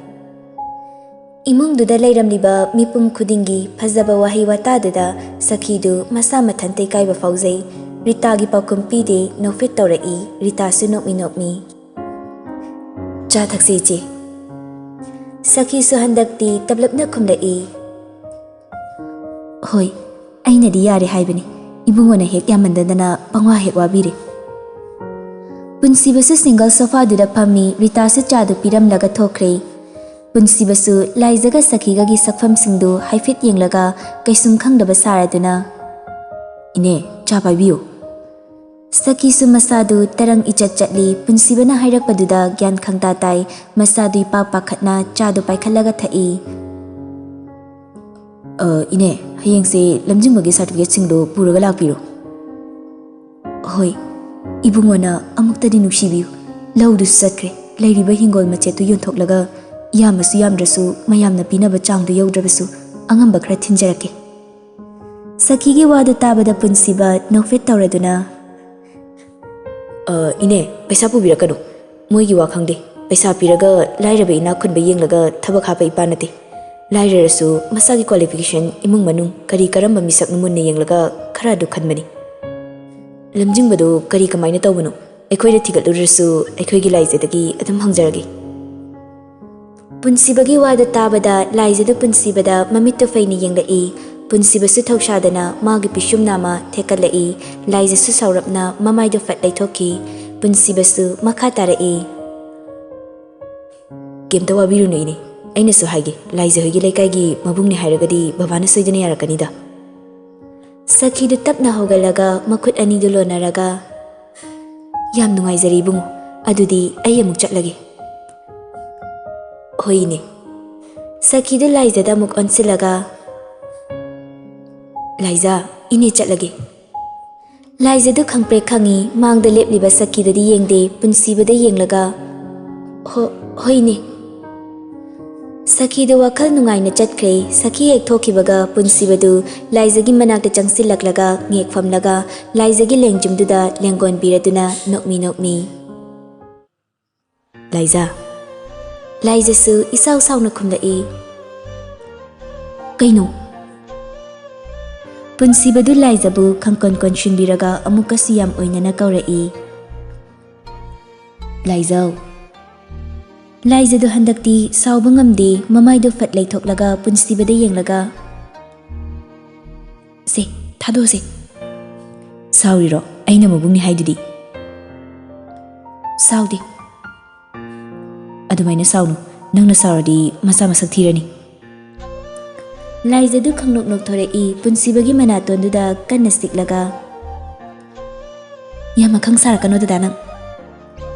ꯏꯃꯨꯡꯗꯨꯗ ꯂꯩꯔꯝꯂꯤꯕ ꯃꯤꯄꯨꯝ ꯈꯨꯗꯤꯡꯒꯤ ꯐꯖꯕ ꯋꯥꯍꯩ ꯋꯥꯇꯥꯗꯨꯗ ꯁꯈꯤꯗꯨ ꯃꯁꯥ ꯃꯊꯟꯇ ꯏꯀꯥꯏꯕ ꯐꯥꯎꯖꯩ꯫ ꯔꯤꯇꯥꯒꯤ ꯄꯥꯎꯈꯨꯝ ꯄꯤꯗꯦ, ꯅꯣꯛꯐꯦꯠ ꯇꯧꯔꯛꯏ꯫ ꯔꯤꯇꯥꯁꯨ ꯅꯣꯛꯃꯤ ꯅꯣꯛꯃꯤ꯫ "ꯆꯥ ꯊꯛꯁꯦ, ꯏꯆꯦ꯫" ꯁꯈꯤꯁꯨ ꯍꯟꯗꯛꯇꯤ ꯇꯞꯂꯞꯅ ꯈꯨꯝꯂꯛꯏ꯫ "ꯍꯣꯏ, ꯑꯩꯅꯗꯤ ꯌꯥꯔꯦ ꯍꯥꯏꯕꯅꯤ꯫ ꯏꯕꯨꯡꯉꯣꯅ ꯍꯦꯛ ꯌꯥꯝꯃꯟꯗꯗꯅ ꯄꯪꯋꯥ ꯍꯦꯛ ꯋꯥꯕꯤꯔꯦ꯫" ꯄꯨꯟꯁꯤꯕꯁꯨ ꯁꯤꯡꯒꯜ ꯁꯣꯐꯥꯗꯨꯗ ꯐꯝꯃꯤ꯫ ꯔꯤꯇꯥꯁꯨ ꯆꯥꯗꯨ ꯄꯤꯔꯝꯂꯒ ꯊꯣꯛꯈ꯭ꯔꯦ꯫ ꯄꯨꯟꯁꯤꯕꯁꯨ ꯂꯥꯏꯖꯒ ꯁꯈꯤꯒꯒꯤ ꯁꯛꯐꯝꯁꯤꯡꯗꯨ ꯍꯥꯏꯐꯦꯠ ꯌꯦꯡꯂꯒ ꯀꯩꯁꯨꯝ ꯈꯪꯗꯕ ꯁꯥꯔꯗꯨꯅ, "ꯏꯅꯦ, ꯆꯥ ꯄꯥꯏꯕꯤꯌꯨ꯫" ꯁꯈꯤꯁꯨ ꯃꯁꯥꯗꯨ ꯇꯔꯪ ꯏꯆꯠ ꯆꯠꯂꯤ꯫ ꯄꯨꯟꯁꯤꯕꯅ ꯍꯥꯏꯔꯛꯄꯗꯨꯗ ꯒ꯭ꯌꯥꯟ ꯈꯪꯇꯥ ꯇꯥꯏ꯫ ꯃꯁꯥꯗꯨ ꯏꯄꯥꯛ ꯄꯥꯈꯠꯅ ꯆꯥꯗꯨ ꯄꯥꯏꯈꯠꯂꯒ ꯊꯛꯏ꯫ "ꯑ, ꯏꯅꯦ, ꯍꯌꯦꯡꯁꯦ ꯂꯝꯖꯤꯡꯕꯒꯤ ꯁꯥꯔꯇꯤꯐꯤꯀꯦꯠꯁꯤꯡꯗꯨ ꯄꯨꯔꯒ ꯂꯥꯛꯄꯤꯔꯣ꯫" "ꯍꯣꯏ, ꯏꯕꯨꯡꯉꯣꯅ ꯑꯃꯨꯛꯇꯗꯤ ꯅꯨꯡꯁꯤꯕꯤꯌꯨ꯫ ꯂꯧꯗꯨꯁꯨ ꯆꯠꯈ꯭ꯔꯦ꯫ ꯂꯩꯔꯤꯕ ꯍꯤꯡꯒꯣꯜ ꯃꯆꯦꯠꯇꯨ ꯌꯣꯟꯊꯣꯛꯂꯒ ꯌꯥꯝꯃꯁꯨ ꯌꯥꯝꯗ꯭ꯔꯁꯨ ꯃꯌꯥꯝꯅ ꯄꯤꯅꯕ ꯆꯥꯡꯗꯨ ꯌꯧꯗ꯭ꯔꯕꯁꯨ ꯑꯉꯝꯕ ꯈꯔ ꯊꯤꯟꯖꯔꯛꯀꯦ꯫" ꯁꯈꯤꯒꯤ ꯋꯥꯗꯨ ꯇꯥꯕꯗ ꯄꯨꯟꯁꯤꯕ ꯅꯣꯛꯐꯦꯠ ꯇꯧꯔꯗꯨꯅ, "ꯑ, ꯏꯅꯦ, ꯄꯩꯁꯥ ꯄꯨꯕꯤꯔꯛꯀꯅꯨ꯫ ꯃꯣꯏꯒꯤ ꯋꯥ ꯈꯪꯗꯦ꯫ ꯄꯩꯁꯥ ꯄꯤꯔꯒ ꯂꯥꯏꯔꯕ ꯏꯅꯥꯛ ꯈꯨꯟꯕ ꯌꯦꯡꯂꯒ ꯊꯕꯛ ꯍꯥꯞꯄ ꯏꯄꯥ ꯅꯠꯇꯦ꯫ ꯂꯥꯏꯔꯔꯁꯨ ꯃꯁꯥꯒꯤ ꯀ꯭ꯋꯥꯂꯤꯐꯤꯀꯦꯁꯟ, ꯏꯃꯨꯡ ꯃꯅꯨꯡ ꯀꯔꯤ ꯀꯔꯝꯕ ꯃꯤꯁꯛꯅ ꯃꯨꯟꯅ ꯌꯦꯡꯂꯒ ꯈꯔ ꯑꯗꯨ ꯈꯟꯕꯅꯤ꯫ ꯂꯝꯖꯤꯡꯕꯗꯨ ꯀꯔꯤ ꯀꯃꯥꯏꯅ ꯇꯧꯕꯅꯣ? ꯑꯩꯈꯣꯏꯅ ꯊꯤꯒꯠꯂꯨꯔꯁꯨ ꯑꯩꯈꯣꯏꯒꯤ ꯂꯥꯏꯖꯗꯒꯤ ꯑꯗꯨꯝ ꯍꯪꯖꯔꯒꯦ꯫" ꯄꯨꯟꯁꯤꯕꯒꯤ ꯋꯥꯗꯨ ꯇꯥꯕꯗ ꯂꯥꯏꯖꯗꯨ ꯄꯨꯟꯁꯤꯕꯗ ꯃꯃꯤꯠꯇꯨ ꯐꯩꯅ ꯌꯦꯡꯂꯛꯏ꯫ ꯄꯨꯟꯁꯤꯕꯁꯨ ꯊꯧꯁꯥꯗꯅ ꯃꯥꯒꯤ ꯄꯤꯁꯨꯝ ꯅꯥꯝꯃ ꯊꯦꯛꯀꯠꯂꯛꯏ꯫ ꯂꯥꯏꯖꯁꯨ ꯁꯥꯎꯔꯞꯅ ꯃꯃꯥꯏꯗꯨ ꯐꯠ ꯂꯩꯊꯣꯛꯈꯤ꯫ ꯄꯨꯟꯁꯤꯕꯁꯨ ꯃꯈꯥ ꯇꯥꯔꯛꯏ꯫ "ꯀꯩꯝꯇ ꯋꯥꯕꯤꯔꯨꯅꯨ ꯏꯅꯦ, ꯑꯩꯅꯁꯨ ꯍꯥꯏꯒꯦ, ꯂꯥꯏꯖ ꯍꯣꯏꯒꯤ ꯂꯩꯀꯥꯏꯒꯤ ꯃꯕꯨꯡꯅꯦ ꯍꯥꯏꯔꯒꯗꯤ ꯕꯕꯥꯅ ꯁꯣꯏꯗꯅ ꯌꯥꯔꯛꯀꯅꯤꯗ꯫" ꯁꯈꯤꯗꯨ ꯇꯞꯅ ꯍꯧꯒꯠꯂꯒ ꯃꯈꯨꯠ ꯑꯅꯤꯗꯨ ꯂꯣꯟꯅꯔꯒ, "ꯌꯥꯝ ꯅꯨꯡꯉꯥꯏꯖꯔꯦ ꯏꯕꯨꯡꯉꯣ, ꯑꯗꯨꯗꯤ ꯑꯩ ꯑꯃꯨꯛ ꯆꯠꯂꯒꯦ꯫" "ꯍꯣꯏ ꯏꯅꯦ꯫" ꯁꯈꯤꯗꯨ ꯂꯥꯏꯖꯗ ꯑꯃꯨꯛ ꯑꯣꯟꯁꯤꯜꯂꯒ, "ꯂꯥꯏꯖ, ꯏꯅꯦ ꯆꯠꯂꯒꯦ꯫" ꯂꯥꯏꯖꯗꯨ ꯈꯪꯄ꯭ꯔꯦꯛ ꯈꯪꯉꯤ꯫ ꯃꯥꯡꯗ ꯂꯦꯞꯂꯤꯕ ꯁꯈꯤꯗꯨꯗꯤ ꯌꯦꯡꯗꯦ, ꯄꯨꯟꯁꯤꯕꯗ ꯌꯦꯡꯂꯒ, "ꯍꯣ-, ꯍꯣꯏꯅꯦ꯫" ꯁꯈꯤꯗꯨ ꯋꯥꯈꯜ ꯅꯨꯡꯉꯥꯏꯅ ꯆꯠꯈ꯭ꯔꯦ꯫ ꯁꯈꯤ ꯍꯦꯛ ꯊꯣꯛꯈꯤꯕꯒ ꯄꯨꯟꯁꯤꯕꯗꯨ ꯂꯥꯏꯖꯒꯤ ꯃꯅꯥꯛꯇ ꯆꯪꯁꯤꯜꯂꯛꯂꯒ ꯉꯦꯛ ꯐꯝꯂꯒ ꯂꯥꯏꯖꯒꯤ ꯂꯦꯡꯖꯨꯝꯗꯨꯗ ꯂꯦꯡꯒꯣꯟꯕꯤꯔꯗꯨꯅ ꯅꯣꯛꯃꯤ ꯅꯣꯛꯃꯤ꯫ "ꯂꯥꯏꯖꯥ꯫" ꯂꯥꯏꯖꯁꯨ ꯏꯁꯥꯎ ꯁꯥꯎꯅ ꯈꯨꯝꯂꯛꯏ꯫ "ꯀꯩꯅꯣ?" ꯄꯨꯟꯁꯤꯕꯗꯨ ꯂꯥꯏꯖꯕꯨ ꯈꯪꯀꯣꯟ ꯀꯣꯟꯁꯤꯟꯕꯤꯔꯒ ꯑꯃꯨꯛꯀꯁꯨ ꯌꯥꯝ ꯑꯣꯏꯅꯅ ꯀꯧꯔꯛꯏ꯫ "ꯂꯥꯏꯖꯧ꯫" ꯂꯥꯏꯖꯗꯨ ꯍꯟꯗꯛꯇꯤ ꯁꯥꯎꯕ ꯉꯝꯗꯦ, ꯃꯃꯥꯏꯗꯨ ꯐꯠ ꯂꯩꯊꯣꯛꯂꯒ ꯄꯨꯟꯁꯤꯕꯗ ꯌꯦꯡꯂꯒ, "ꯁꯦ, ꯊꯥꯗꯣꯛꯑꯁꯦ꯫" "ꯁꯥꯎꯔꯤꯔꯣ? ꯑꯩꯅ ꯃꯕꯨꯡꯅꯤ ꯍꯥꯏꯗꯨꯗꯤ?" ꯁꯥꯎꯗꯦ꯫ ꯑꯗꯨꯃꯥꯏꯅ ꯁꯥꯎꯅꯨ꯫ ꯅꯪꯅ ꯁꯥꯎꯔꯗꯤ ꯃꯆꯥ ꯃꯁꯛ ꯊꯤꯔꯅꯤ꯫ ꯂꯥꯏꯖꯗꯨ ꯈꯪꯅꯣꯛ ꯅꯣꯛꯊꯣꯔꯛꯏ꯫ ꯄꯨꯟꯁꯤꯕꯒꯤ ꯃꯅꯥꯇꯣꯟꯗꯨꯗ ꯀꯟꯅ ꯁꯤꯛꯂꯒ, "ꯌꯥꯝ ꯑꯈꯪ ꯁꯥꯔꯛꯀꯅꯣ ꯗꯗꯥ ꯅꯪ꯫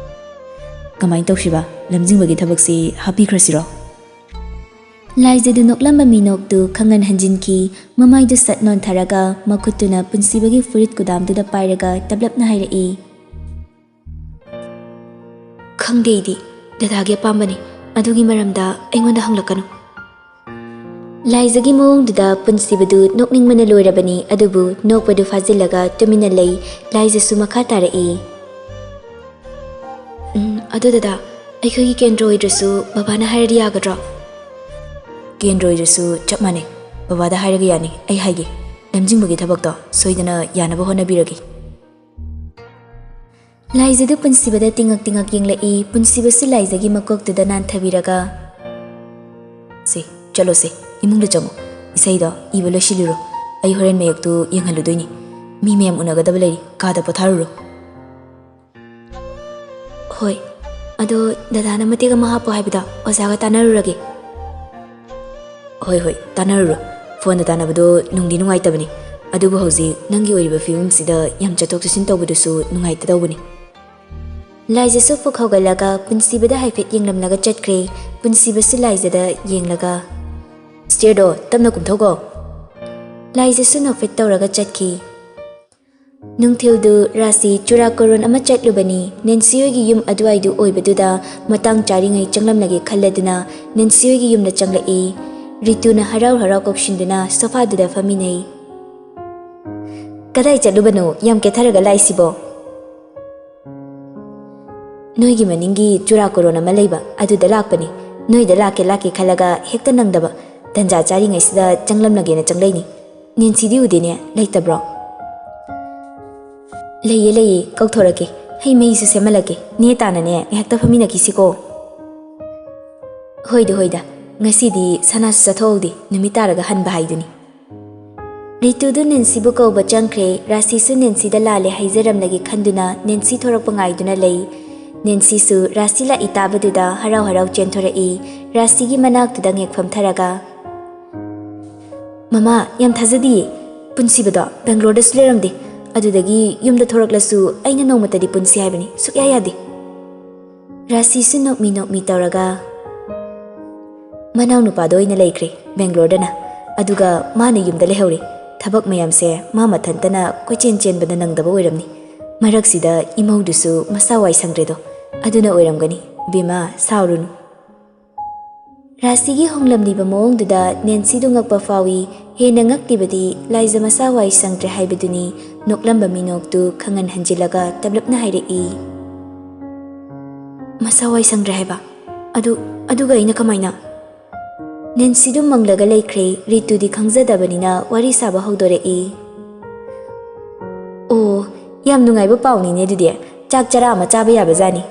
ꯀꯃꯥꯏꯅ ꯇꯧꯁꯤꯕ? ꯂꯝꯖꯤꯡꯕꯒꯤ ꯊꯕꯛꯁꯤ ꯍꯥꯞꯄꯤꯈ꯭ꯔꯁꯤꯔꯣ?" ꯂꯥꯏꯖꯗꯨ ꯅꯣꯛꯂꯝꯕ ꯃꯤꯅꯣꯛꯇꯨ ꯈꯪꯍꯟ ꯍꯟꯖꯤꯟꯈꯤ꯫ ꯃꯃꯥꯏꯗꯨ ꯁꯠ ꯅꯣꯟꯊꯔꯒ ꯃꯈꯨꯠꯇꯨꯅ ꯄꯨꯟꯁꯤꯕꯒꯤ ꯐꯨꯔꯤꯠ ꯀꯨꯗꯥꯝꯗꯨꯗ ꯄꯥꯏꯔꯒ ꯇꯞꯂꯞꯅ ꯍꯥꯏꯔꯛꯏ, "ꯈꯪꯗꯦ ꯑꯩꯗꯤ, ꯗꯗꯥꯒꯤ ꯑꯄꯥꯝꯕꯅꯤ꯫ ꯑꯗꯨꯒꯤ ꯃꯔꯝꯗ ꯑꯩꯉꯣꯟꯗ ꯍꯪꯂꯛꯀꯅꯨ꯫" ꯂꯥꯏꯖꯒꯤ ꯃꯑꯣꯡꯗꯨꯗ ꯄꯨꯟꯁꯤꯕꯗꯨ ꯅꯣꯛꯅꯤꯡꯕꯅ ꯂꯣꯏꯔꯕꯅꯤ, ꯑꯗꯨꯕꯨ ꯅꯣꯛꯄꯗꯨ ꯐꯥꯖꯤꯜꯂꯒ ꯇꯨꯃꯤꯟꯅ ꯂꯩ꯫ ꯂꯥꯏꯖꯁꯨ ꯃꯈꯥ ꯇꯥꯔꯛꯏ, "ꯎꯝ, ꯑꯗꯨ ꯗꯗꯥ, ꯑꯩꯈꯣꯏꯒꯤ ꯀꯦꯟꯗ꯭ꯔ ꯑꯣꯏꯗ꯭ꯔꯁꯨ ꯕꯕꯥꯅ ꯍꯥꯏꯔꯗꯤ ꯌꯥꯒꯗ꯭ꯔꯣ?" "ꯀꯦꯟꯗ꯭ꯔ ꯑꯣꯏꯗ꯭ꯔꯁꯨ ꯆꯞ ꯃꯥꯟꯅꯩ꯫ ꯕꯕꯥꯗ ꯍꯥꯏꯔꯒ ꯌꯥꯅꯤ, ꯑꯩ ꯍꯥꯏꯒꯦ꯫ ꯂꯝꯖꯤꯡꯕꯒꯤ ꯊꯕꯛꯇꯣ ꯁꯣꯏꯗꯅ ꯌꯥꯅꯕ ꯍꯣꯠꯅꯕꯤꯔꯒꯦ꯫" ꯂꯥꯏꯖꯗꯨ ꯄꯨꯟꯁꯤꯕꯗ ꯇꯤꯡꯉꯛ ꯇꯤꯡꯉꯛ ꯌꯦꯡꯂꯛꯏ꯫ ꯄꯨꯟꯁꯤꯕꯁꯨ ꯂꯥꯏꯖꯒꯤ ꯃꯀꯣꯛꯇꯨꯗ ꯅꯥꯟꯊꯕꯤꯔꯒ, "ꯁꯦ, ꯆꯠꯂꯣꯁꯦ, ꯏꯃꯨꯡꯗ ꯆꯪꯉꯣ꯫ ꯏꯁꯩꯗꯣ ꯏꯕ ꯂꯣꯏꯁꯤꯜꯂꯨꯔꯣ꯫ ꯑꯩ ꯍꯣꯔꯦꯟ ꯃꯌꯦꯛꯇꯨ ꯌꯦꯡꯍꯜꯂꯨꯗꯣꯏꯅꯤ꯫ ꯃꯤ ꯃꯌꯥꯝ ꯎꯅꯒꯗꯕ ꯂꯩꯔꯤ꯫ ꯀꯥꯗ ꯄꯣꯊꯥꯔꯨꯔꯣ꯫" "ꯍꯣꯏ, ꯑꯗꯣ ꯗꯗꯥꯅ ꯃꯇꯦꯛ ꯑꯃ ꯍꯥꯞꯄꯣ ꯍꯥꯏꯕꯗꯣ ꯑꯣꯖꯥꯒ ꯇꯥꯟꯅꯔꯨꯔꯒꯦ꯫" "ꯍꯣꯏ, ꯍꯣꯏ, ꯇꯥꯟꯅꯔꯨꯔꯣ꯫ ꯐꯣꯟꯗ ꯇꯥꯟꯅꯕꯗꯣ ꯅꯨꯡꯗꯤ ꯅꯨꯡꯉꯥꯏꯇꯕꯅꯤ꯫ ꯑꯗꯨꯕꯨ ꯍꯧꯖꯤꯛ ꯅꯪꯒꯤ ꯑꯣꯏꯔꯤꯕ ꯐꯤꯕꯝꯁꯤꯗ ꯌꯥꯝ ꯆꯠꯊꯣꯛ ꯆꯠꯁꯤꯟ ꯇꯧꯕꯗꯨꯁꯨ ꯅꯨꯡꯉꯥꯏꯇꯗꯧꯕꯅꯤ꯫" ꯂꯥꯏꯖꯁꯨ ꯐꯨꯛ ꯍꯧꯒꯠꯂꯒ ꯄꯨꯟꯁꯤꯕꯗ ꯍꯥꯏꯐꯦꯠ ꯌꯦꯡꯂꯝꯂꯒ ꯆꯠꯈ꯭ꯔꯦ꯫ ꯄꯨꯟꯁꯤꯕꯁꯨ ꯂꯥꯏꯖꯗ ꯌꯦꯡꯂꯒ, "ꯁ꯭ꯇꯦꯌꯔꯗꯣ ꯇꯞꯅ ꯀꯨꯝꯊꯧꯀꯣ꯫" ꯂꯥꯏꯖꯁꯨ ꯅꯣꯛꯐꯦꯠ ꯇꯧꯔꯒ ꯆꯠꯈꯤ꯫ ꯅꯨꯡꯊꯤꯜꯗꯨ ꯔꯥꯁꯤ ꯆꯨꯔꯥꯀꯣꯔꯣꯟ ꯑꯃ ꯆꯠꯂꯨꯕꯅꯤ꯫ ꯅꯦꯟꯁꯤ ꯍꯣꯏꯒꯤ ꯌꯨꯝ ꯑꯗꯨꯋꯥꯏꯗꯨ ꯑꯣꯏꯕꯗꯨꯗ ꯃꯇꯥꯡ ꯆꯥꯔꯤꯉꯩ ꯆꯪꯂꯝꯂꯒꯦ ꯈꯜꯂꯗꯨꯅ ꯅꯦꯟꯁꯤ ꯍꯣꯏꯒꯤ ꯌꯨꯝꯗ ꯆꯪꯂꯛꯏ꯫ ꯔꯤꯇꯨꯅ ꯍꯔꯥꯎ ꯍꯔꯥꯎ ꯀꯧꯁꯤꯟꯗꯨꯅ ꯁꯣꯐꯥꯗꯨꯗ ꯐꯝꯃꯤꯟꯅꯩ꯫ "ꯀꯗꯥꯏ ꯆꯠꯂꯨꯕꯅꯣ? ꯌꯥꯝ ꯀꯦꯊꯔꯒ ꯂꯥꯛꯏꯁꯤꯕꯣ?" "ꯅꯣꯏꯒꯤ ꯃꯅꯤꯡꯒꯤ ꯆꯨꯔꯥꯀꯣꯔꯣꯟ ꯑꯃ ꯂꯩꯕ, ꯑꯗꯨꯗ ꯂꯥꯛꯄꯅꯤ꯫ ꯅꯣꯏꯗ ꯂꯥꯛꯀꯦ ꯂꯥꯛꯀꯦ ꯈꯜꯂꯒ ꯍꯦꯛꯇ ꯅꯪꯗꯕ꯫ ꯇꯟꯖꯥ ꯆꯥꯔꯤꯉꯩꯁꯤꯗ ꯆꯪꯂꯝꯂꯒꯦꯅ ꯆꯪꯂꯛꯏꯅꯤ꯫ ꯅꯦꯟꯁꯤꯗꯤ ꯎꯗꯦꯅꯦ, ꯂꯩꯇꯕ꯭ꯔꯣ?" "ꯂꯩꯌꯦ, ꯂꯩꯌꯦ, ꯀꯧꯊꯣꯔꯛꯀꯦ꯫ ꯍꯩ ꯃꯍꯤꯁꯨ ꯁꯦꯝꯍꯜꯂꯛꯀꯦ꯫ ꯅꯦ ꯇꯥꯅꯅꯦ ꯉꯥꯏꯍꯥꯛꯇ ꯐꯝꯃꯤꯟꯅꯈꯤꯁꯤꯀꯣ꯫" "ꯍꯣꯏꯗ, ꯍꯣꯏꯗ, ꯉꯁꯤꯗꯤ ꯁꯅꯥꯁꯨ ꯆꯠꯊꯣꯛꯍꯧꯗꯦ, ꯅꯨꯃꯤꯠ ꯇꯥꯔꯒ ꯍꯟꯕ ꯍꯥꯏꯗꯨꯅꯤ꯫" ꯔꯤꯇꯨꯗꯨ ꯅꯦꯟꯁꯤꯕꯨ ꯀꯧꯕ ꯆꯪꯈ꯭ꯔꯦ꯫ ꯔꯥꯁꯤꯁꯨ ꯅꯦꯟꯁꯤꯗ ꯂꯥꯜꯂꯦ ꯍꯥꯏꯖꯔꯝꯂꯒꯦ ꯈꯟꯗꯨꯅ ꯅꯦꯟꯁꯤ ꯊꯣꯔꯛꯄ ꯉꯥꯏꯗꯨꯅ ꯂꯩ꯫ ꯅꯦꯟꯁꯤꯁꯨ ꯔꯥꯁꯤ ꯂꯥꯛꯏ ꯇꯥꯕꯗꯨꯗ ꯍꯔꯥꯎ ꯍꯔꯥꯎ ꯆꯦꯟꯊꯣꯔꯛꯏ꯫ ꯔꯥꯁꯤꯒꯤ ꯃꯅꯥꯛꯇꯨꯗ ꯉꯦꯛꯐꯝ ꯊꯔꯒ, "ꯃꯃꯥ, ꯌꯥꯝ ꯊꯥꯖꯗꯤꯌꯦ꯫ ꯄꯨꯟꯁꯤꯕꯗꯣ ꯕꯦꯡꯒ꯭ꯂꯣꯔꯗꯁꯨ ꯂꯩꯔꯝꯗꯦ꯫ ꯑꯗꯨꯗꯒꯤ ꯌꯨꯝꯗ ꯊꯣꯔꯛꯂꯁꯨ ꯑꯩꯅ ꯅꯣꯡꯃꯇꯗꯤ ꯄꯨꯟꯁꯤ ꯍꯥꯏꯕꯅꯤ, ꯁꯨꯛꯌꯥ ꯌꯥꯗꯦ꯫" ꯔꯥꯁꯤꯁꯨ ꯅꯣꯛꯃꯤ ꯅꯣꯛꯃꯤ ꯇꯧꯔꯒ, "ꯃꯅꯥꯎꯅꯨꯄꯥꯗꯣ ꯑꯣꯏꯅ ꯂꯩꯈ꯭ꯔꯦ ꯕꯦꯡꯒ꯭ꯂꯣꯔꯗꯅ꯫ ꯑꯗꯨꯒ ꯃꯥꯅ ꯌꯨꯝꯗ ꯂꯩꯍꯧꯔꯦ꯫ ꯊꯕꯛ ꯃꯌꯥꯝꯁꯦ ꯃꯥ ꯃꯊꯟꯇꯅ ꯀꯣꯏꯆꯦꯟ ꯆꯦꯟꯕꯗ ꯅꯪꯗꯕ ꯑꯣꯏꯔꯝꯅꯤ꯫ ꯃꯔꯛꯁꯤꯗ ꯏꯃꯧꯗꯨꯁꯨ ꯃꯁꯥ ꯋꯥꯏ ꯁꯪꯗ꯭ꯔꯦꯗꯣ꯫ ꯑꯗꯨꯅ ꯑꯣꯏꯔꯝꯒꯅꯤ꯫ ꯏꯕꯦꯝꯃ, ꯁꯥꯎꯔꯨꯅꯨ꯫" ꯔꯥꯁꯤꯒꯤ ꯍꯣꯡꯂꯝꯂꯤꯕ ꯃꯑꯣꯡꯗꯨꯗ ꯅꯦꯟꯁꯤꯗꯨ ꯉꯛꯄ ꯐꯥꯎꯏ꯫ ꯍꯦꯟꯅ ꯉꯛꯂꯤꯕꯗꯤ ꯂꯥꯏꯖ ꯃꯁꯥ ꯋꯥꯏ ꯁꯪꯗ꯭ꯔꯦ ꯍꯥꯏꯕꯗꯨꯅꯤ꯫ ꯅꯣꯛꯂꯝꯕ ꯃꯤꯅꯣꯛꯇꯨ ꯈꯪꯍꯟ ꯍꯟꯖꯤꯜꯂꯒ ꯇꯞꯂꯞꯅ ꯍꯥꯏꯔꯛꯏ, "ꯃꯁꯥ ꯋꯥꯏ ꯁꯪꯗ꯭ꯔꯦ ꯍꯥꯏꯕ? ꯑꯗꯨ, ꯑꯗꯨꯒ ꯑꯩꯅ ꯀꯃꯥꯏꯅ?" ꯅꯦꯟꯁꯤꯗꯨ ꯃꯪꯂꯒ ꯂꯩꯈ꯭ꯔꯦ꯫ ꯔꯤꯇꯨꯗꯤ ꯈꯪꯖꯗꯕꯅꯤꯅ ꯋꯥꯔꯤ ꯁꯥꯕ ꯍꯧꯗꯣꯔꯛꯏ꯫ "ꯑꯣ, ꯌꯥꯝ ꯅꯨꯡꯉꯥꯏꯕ ꯄꯥꯎꯅꯤꯅꯦ ꯑꯗꯨꯗꯤ꯫ ꯆꯥꯛ ꯆꯔꯥ ꯑꯃ ꯆꯥꯕ ꯌꯥꯕꯖꯥꯠꯅꯤ꯫"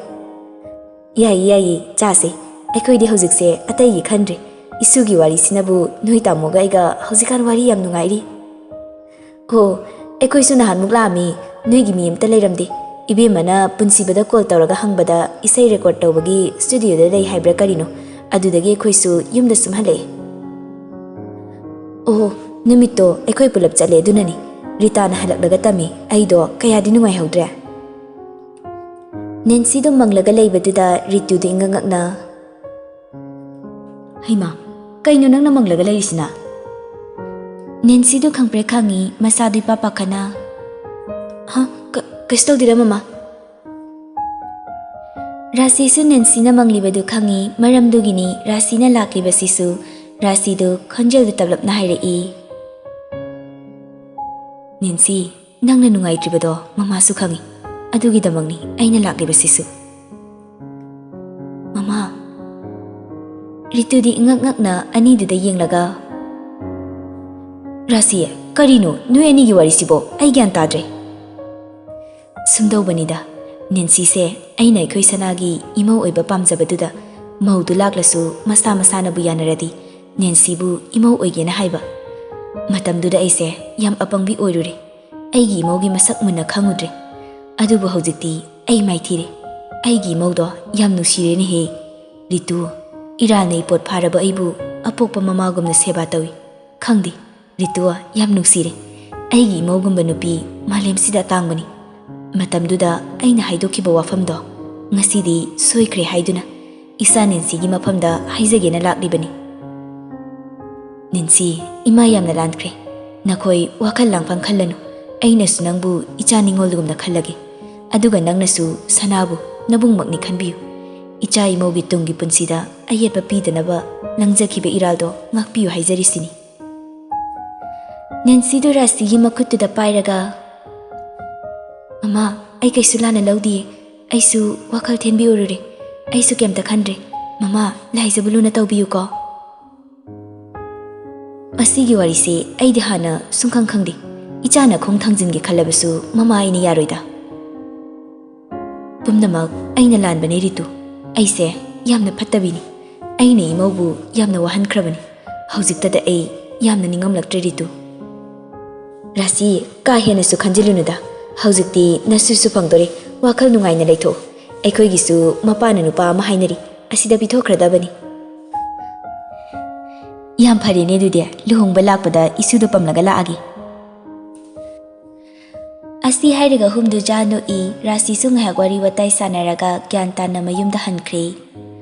"ꯌꯥꯏꯌꯦ, ꯌꯥꯏꯌꯦ, ꯆꯥꯁꯦ꯫ ꯑꯩꯈꯣꯏꯗꯤ ꯍꯧꯖꯤꯛꯁꯦ ꯑꯇꯩꯒꯤ ꯈꯟꯗ꯭ꯔꯦ꯫ ꯏꯁꯨꯒꯤ ꯋꯥꯔꯤꯁꯤꯅꯕꯨ ꯅꯣꯏ ꯇꯥꯃꯣꯒ ꯑꯩꯒ ꯍꯧꯖꯤꯛꯀꯥꯟ ꯋꯥꯔꯤ ꯌꯥꯝ ꯅꯨꯡꯉꯥꯏꯔꯤ꯫" "ꯑꯣ, ꯑꯩꯈꯣꯏꯁꯨ ꯅꯍꯥꯟꯃꯨꯛ ꯂꯥꯛꯑꯝꯃꯤ, ꯅꯣꯏꯒꯤ ꯃꯤ ꯑꯝꯇ ꯂꯩꯔꯝꯗꯦ꯫ ꯏꯕꯦꯝꯃꯅ ꯄꯨꯟꯁꯤꯕꯗ ꯀꯣꯜ ꯇꯧꯔꯒ ꯍꯪꯕꯗ ꯏꯁꯩ ꯔꯦꯀꯣꯔꯗ ꯇꯧꯕꯒꯤ ꯁ꯭ꯇꯨꯗꯤꯑꯣꯗ ꯂꯩ ꯍꯥꯏꯕ꯭ꯔꯥ ꯀꯔꯤꯅꯣ, ꯑꯗꯨꯗꯒꯤ ꯑꯩꯈꯣꯏꯁꯨ ꯌꯨꯝꯗ ꯁꯨꯝ ꯍꯜꯂꯛꯑꯦ꯫" "ꯑꯣ, ꯅꯨꯃꯤꯠꯇꯣ ꯑꯩꯈꯣꯏ ꯄꯨꯂꯞ ꯆꯠꯂꯦ, ꯑꯗꯨꯅꯅꯤ꯫ ꯔꯤꯇꯥꯅ ꯍꯜꯂꯛꯂꯒ ꯇꯝꯃꯤ꯫ ꯑꯩꯗꯣ ꯀꯌꯥꯗꯤ ꯅꯨꯡꯉꯥꯏꯍꯧꯗ꯭ꯔꯦ꯫" ꯅꯦꯟꯁꯤꯗꯣ ꯃꯪꯂꯒ ꯂꯩꯕꯗꯨꯗ ꯔꯤꯇꯨꯗꯤ ꯏꯉꯛ ꯉꯛꯅ, "ꯍꯩꯃꯥ, ꯀꯩꯅꯣ ꯅꯪꯅ ꯃꯪꯂꯒ ꯂꯩꯔꯤꯁꯤꯅ?" ꯅꯦꯟꯁꯤꯗꯣ ꯈꯪꯄ꯭ꯔꯦꯛ ꯈꯪꯉꯤ, ꯃꯁꯥꯗꯨ ꯏꯄꯥ ꯄꯥꯈꯠꯅ, "ꯍꯥ? ꯀ-, ꯀꯩꯁꯨ ꯇꯧꯗꯦꯗ, ꯃꯃꯥ꯫" ꯔꯥꯁꯤꯁꯨ ꯅꯦꯟꯁꯤꯅ ꯃꯪꯂꯤꯕꯗꯨ ꯈꯪꯉꯤ, ꯃꯔꯝꯗꯨꯒꯤꯅꯤ ꯔꯥꯁꯤꯅ ꯂꯥꯛꯂꯤꯕꯁꯤꯁꯨ꯫ ꯔꯥꯁꯤꯗꯨ ꯈꯣꯟꯖꯦꯜꯗꯨ ꯇꯞꯂꯞꯅ ꯍꯥꯏꯔꯛꯏ, "ꯅꯦꯟꯁꯤ, ꯅꯪꯅ ꯅꯨꯡꯉꯥꯏꯇ꯭ꯔꯤꯕꯗꯣ ꯃꯃꯥꯁꯨ ꯈꯪꯉꯤ꯫ ꯑꯗꯨꯒꯤꯗꯃꯛꯅꯤ ꯑꯩꯅ ꯂꯥꯛꯂꯤꯕꯁꯤꯁꯨ꯫" "ꯃꯃꯥ?" ꯔꯤꯇꯨꯗꯤ ꯏꯉꯛ ꯉꯛꯅ ꯑꯅꯤꯗꯨꯗ ꯌꯦꯡꯂꯒ, "ꯔꯥꯁꯤ, ꯀꯔꯤꯅꯣ ꯅꯣꯏ ꯑꯅꯤꯒꯤ ꯋꯥꯔꯤꯁꯤꯕꯣ? ꯑꯩ ꯒ꯭ꯌꯥꯟ ꯇꯥꯗ꯭ꯔꯦ꯫" "ꯁꯨꯝꯗꯧꯕꯅꯤꯗ, ꯅꯦꯟꯁꯤꯁꯦ ꯑꯩꯅ ꯑꯩꯈꯣꯏ ꯁꯅꯥꯒꯤ ꯏꯃꯧ ꯑꯣꯏꯕ ꯄꯥꯝꯖꯕꯗꯨꯗ ꯃꯧꯗꯨ ꯂꯥꯛꯂꯁꯨ ꯃꯁꯥ ꯃꯁꯥꯅꯕꯨ ꯌꯥꯅꯔꯗꯤ ꯅꯦꯟꯁꯤꯕꯨ ꯏꯃꯧ ꯑꯣꯏꯒꯦꯅ ꯍꯥꯏꯕ꯫ ꯃꯇꯝꯗꯨꯗ ꯑꯩꯁꯦ ꯌꯥꯝ ꯑꯄꯪꯕꯤ ꯑꯣꯏꯔꯨꯔꯦ꯫ ꯑꯩꯒꯤ ꯏꯃꯧꯒꯤ ꯃꯁꯛ ꯃꯨꯟꯅ ꯈꯪꯉꯨꯗ꯭ꯔꯦ꯫ ꯑꯗꯨꯕꯨ ꯍꯧꯖꯤꯛꯇꯤ ꯑꯩ ꯃꯥꯏꯊꯤꯔꯦ꯫ ꯑꯩꯒꯤ ꯏꯃꯧꯗꯣ ꯌꯥꯝ ꯅꯨꯡꯁꯤꯔꯦꯅꯦꯍꯦ꯫ ꯔꯤꯇꯨ, ꯏꯔꯥꯜꯅ ꯏꯄꯣꯠ ꯐꯥꯔꯕ ꯑꯩꯕꯨ ꯑꯄꯣꯛꯄ ꯃꯃꯥꯒꯨꯝꯅ ꯁꯦꯕꯥ ꯇꯧꯏ꯫ ꯈꯪꯗꯦ, ꯔꯤꯇꯨ, ꯌꯥꯝ ꯅꯨꯡꯁꯤꯔꯦ꯫ ꯑꯩꯒꯤ ꯏꯃꯧꯒꯨꯝꯕ ꯅꯨꯄꯤ ꯃꯥꯂꯦꯝꯁꯤꯗ ꯑꯇꯥꯡꯕꯅꯤ꯫ ꯃꯇꯝꯗꯨꯗ ꯑꯩꯅ ꯍꯥꯏꯗꯣꯛꯈꯤꯕ ꯋꯥꯐꯝꯗꯣ ꯉꯁꯤꯗꯤ ꯁꯣꯏꯈ꯭ꯔꯦ ꯍꯥꯏꯗꯨꯅ ꯏꯆꯥ ꯅꯦꯟꯁꯤꯒꯤ ꯃꯐꯝꯗ ꯍꯥꯏꯖꯒꯦꯅ ꯂꯥꯛꯂꯤꯕꯅꯤ꯫ ꯅꯦꯟꯁꯤ, ꯏꯃꯥ ꯌꯥꯝꯅ ꯂꯥꯟꯈ꯭ꯔꯦ꯫ ꯅꯈꯣꯏ ꯋꯥꯈꯜ ꯂꯥꯡꯐꯝ ꯈꯜꯂꯅꯨ꯫ ꯑꯩꯅꯁꯨ ꯅꯪꯕꯨ ꯏꯆꯥ ꯅꯤꯉꯣꯜꯒꯨꯝꯅ ꯈꯜꯂꯒꯦ꯫ ꯑꯗꯨꯒ ꯅꯪꯅꯁꯨ ꯁꯅꯥꯕꯨ ꯅꯕꯨꯡꯃꯛꯅꯤ ꯈꯟꯕꯤꯌꯨ꯫ ꯏꯆꯥ ꯏꯃꯧꯒꯤ ꯇꯨꯡꯒꯤ ꯄꯨꯟꯁꯤꯗ ꯑꯌꯦꯠꯄ ꯄꯤꯗꯅꯕ ꯂꯪꯖꯈꯤꯕ ꯏꯔꯥꯜꯗꯣ ꯉꯥꯛꯄꯤꯌꯨ ꯍꯥꯏꯖꯔꯤꯁꯤꯅꯤ꯫ ꯅꯦꯟꯁꯤꯗꯨ ꯔꯥꯁꯤꯒꯤ ꯃꯈꯨꯠꯇꯨꯗ ꯄꯥꯏꯔꯒ, "ꯃꯃꯥ, ꯑꯩ ꯀꯩꯁꯨ ꯂꯥꯟꯅ ꯂꯧꯗꯤꯌꯦ꯫ ꯑꯩꯁꯨ ꯋꯥꯈꯜ ꯊꯦꯟꯕꯤꯎꯔꯨꯔꯦ꯫ ꯑꯩꯁꯨ ꯀꯩꯝꯇ ꯈꯟꯗ꯭ꯔꯦ꯫ ꯃꯃꯥ, ꯂꯥꯏꯖꯕꯨ ꯂꯨꯅ ꯇꯧꯕꯤꯌꯨꯀꯣ꯫" ꯃꯁꯤꯒꯤ ꯋꯥꯔꯤꯁꯦ ꯑꯩꯗꯤ ꯍꯥꯟꯅ ꯁꯨꯡꯈꯪ ꯈꯪꯗꯦ꯫ ꯏꯆꯥꯅ ꯈꯣꯡ ꯊꯥꯡꯖꯤꯟꯒꯦ ꯈꯜꯂꯕꯁꯨ ꯃꯃꯥ ꯑꯩꯅ ꯌꯥꯔꯣꯏꯗ꯫ ꯄꯨꯝꯅꯃꯛ ꯑꯩꯅ ꯂꯥꯟꯕꯅꯦ ꯔꯤꯇꯨ꯫ ꯑꯩꯁꯦ ꯌꯥꯝꯅ ꯐꯠꯇꯕꯤꯅꯤ꯫ ꯑꯩꯅ ꯏꯃꯧꯕꯨ ꯌꯥꯝꯅ ꯋꯥꯍꯟꯈ꯭ꯔꯕꯅꯤ꯫ ꯍꯧꯖꯤꯛꯇꯗ ꯑꯩ ꯌꯥꯝꯅ ꯅꯤꯡꯉꯝꯂꯛꯇ꯭ꯔꯦ ꯔꯤꯇꯨ꯫ ꯔꯥꯁꯤ, ꯀꯥ ꯍꯦꯟꯅꯁꯨ ꯈꯟꯖꯤꯜꯂꯨꯅꯨꯗ꯫ ꯍꯧꯖꯤꯛꯇꯤ ꯅꯁꯨꯁꯨ ꯐꯪꯗꯣꯔꯦ꯫ ꯋꯥꯈꯜ ꯅꯨꯡꯉꯥꯏꯅ ꯂꯩꯊꯣꯛꯎ꯫ ꯑꯩꯈꯣꯏꯒꯤꯁꯨ ꯃꯄꯥꯅ ꯅꯨꯄꯥ ꯑꯃ ꯍꯥꯏꯅꯔꯤ꯫ ꯑꯁꯤꯗ ꯄꯤꯊꯣꯛꯈ꯭ꯔꯗꯕꯅꯤ꯫ ꯌꯥꯝ ꯐꯔꯦꯅꯦ ꯑꯗꯨꯗꯤ, ꯂꯨꯍꯣꯡꯕ ꯂꯥꯛꯄꯗ ꯏꯁꯨꯗꯣ ꯄꯝꯂꯒ ꯂꯥꯛꯑꯒꯦ꯫ ꯑꯁꯤ ꯍꯥꯏꯔꯒ ꯍꯨꯝꯗꯨ ꯖꯥ ꯅꯣꯛꯏ꯫ ꯔꯥꯁꯤꯁꯨ ꯉꯥꯏꯍꯥꯛ ꯋꯥꯔꯤ ꯋꯥꯇꯥꯏ ꯁꯥꯟꯅꯔꯒ ꯒ꯭ꯌꯥꯟ ꯇꯥꯅ ꯃꯌꯨꯝꯗ ꯍꯟꯈ꯭ꯔꯦ꯫